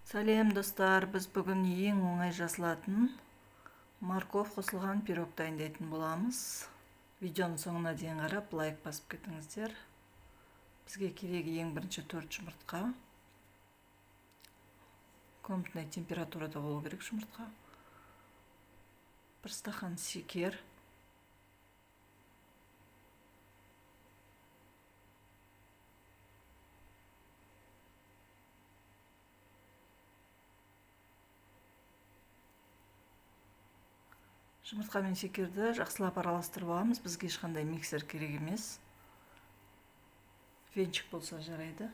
Сәлем достар, біз бүгін ең оңай жасалатын морковь қосылған пирог дайындайтын боламыз. Видеоның соңына дейін қарап, лайк басып кетіңіздер. Бізге керегі ең бірінші 4 жұмыртқа. Комнатный температурада болу керек жұмыртқа. 1 стақан шекер. Жұмыртқа мен шекерді жақсылап араластырып аламыз. Бізге ешқандай миксер керек емес. Венчик болса жарайды.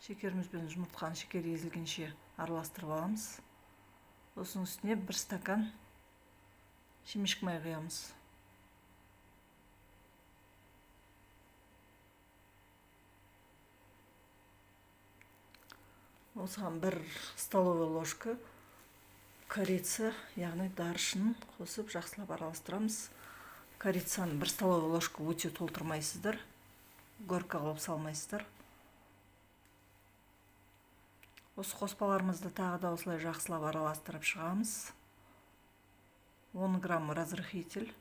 Шекеріміз бен жұмыртқаны шекер езілгенше араластырып аламыз. Осының үстіне 1 стакан шемішкі май құямыз. Осыған 1 столовая ложка корица, яғни даршын қосып жақсылап араластырамыз. Корицаны 1 столовая ложка өте толтырмайсыздар, горка қылып салмайсыздар. Осы қоспаларымызды тағы да осылай жақсылап араластырып шығамыз. 10 грамм разрыхлитель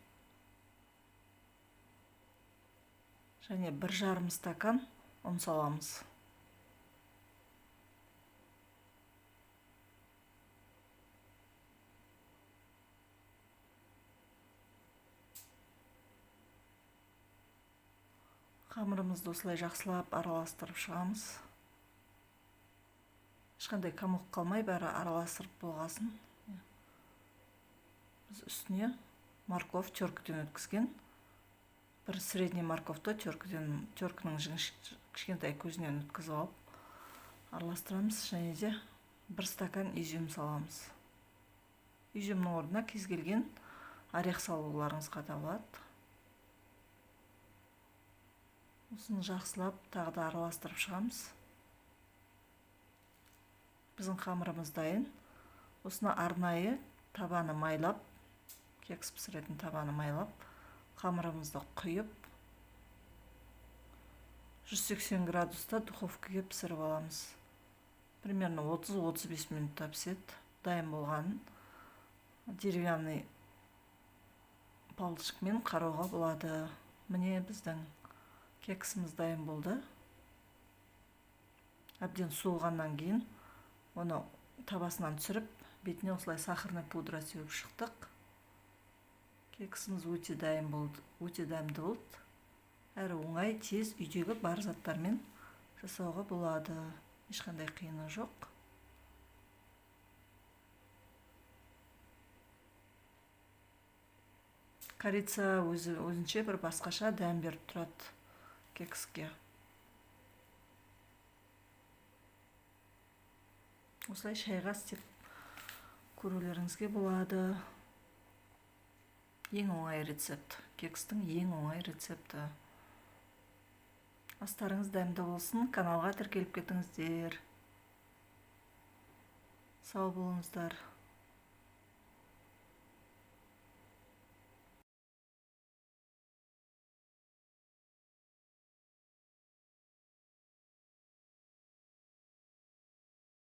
және 1,5 стакан ұн саламыз. Қамырымызды осылай жақсылап араластырып шығамыз. Ешқандай комок қалмай, бәрі араластырып болғасын. Біз үстіне морковь теркіден өткізген. Бір средний морковьты теркінің кішкентай көзінен өткізіп алып араластырамыз. Және де 1 стакан изюм саламыз. Изюмнің орнына кез келген орех салуларыңызға да болады. Осыны жақсылап тағы да араластырып шығамыз. Біздің қамырымыз дайын. Осыны арнайы табаны майлап, кекс пісіретін табаны майлап, қамырымызды құйып, 180 градуста духовкаға пісіріп аламыз. Примерно 30-35 минутта піседі. Дайын болғанын деревянный палочкамен қарауға болады. Міне біздің кексіміз дайын болды. Әбден суығаннан кейін оны табасынан түсіріп, бетіне осылай сахарный пудра сеуіп шықтық. Кексіміз өте дайын болды, өте дәмді болды. Әрі оңай, тез үйдегі бар заттармен жасауға болады. Ешқандай қиыны жоқ. Корица өзінше бір басқаша дәм беріп тұрады кекске. Осылай шайға істеп көрулеріңізге болады. Ең оңай рецепт. Кекстің ең оңай рецепті. Астарыңыз дәмді болсын. Каналға тіркеліп кетіңіздер. Сау болыңыздар.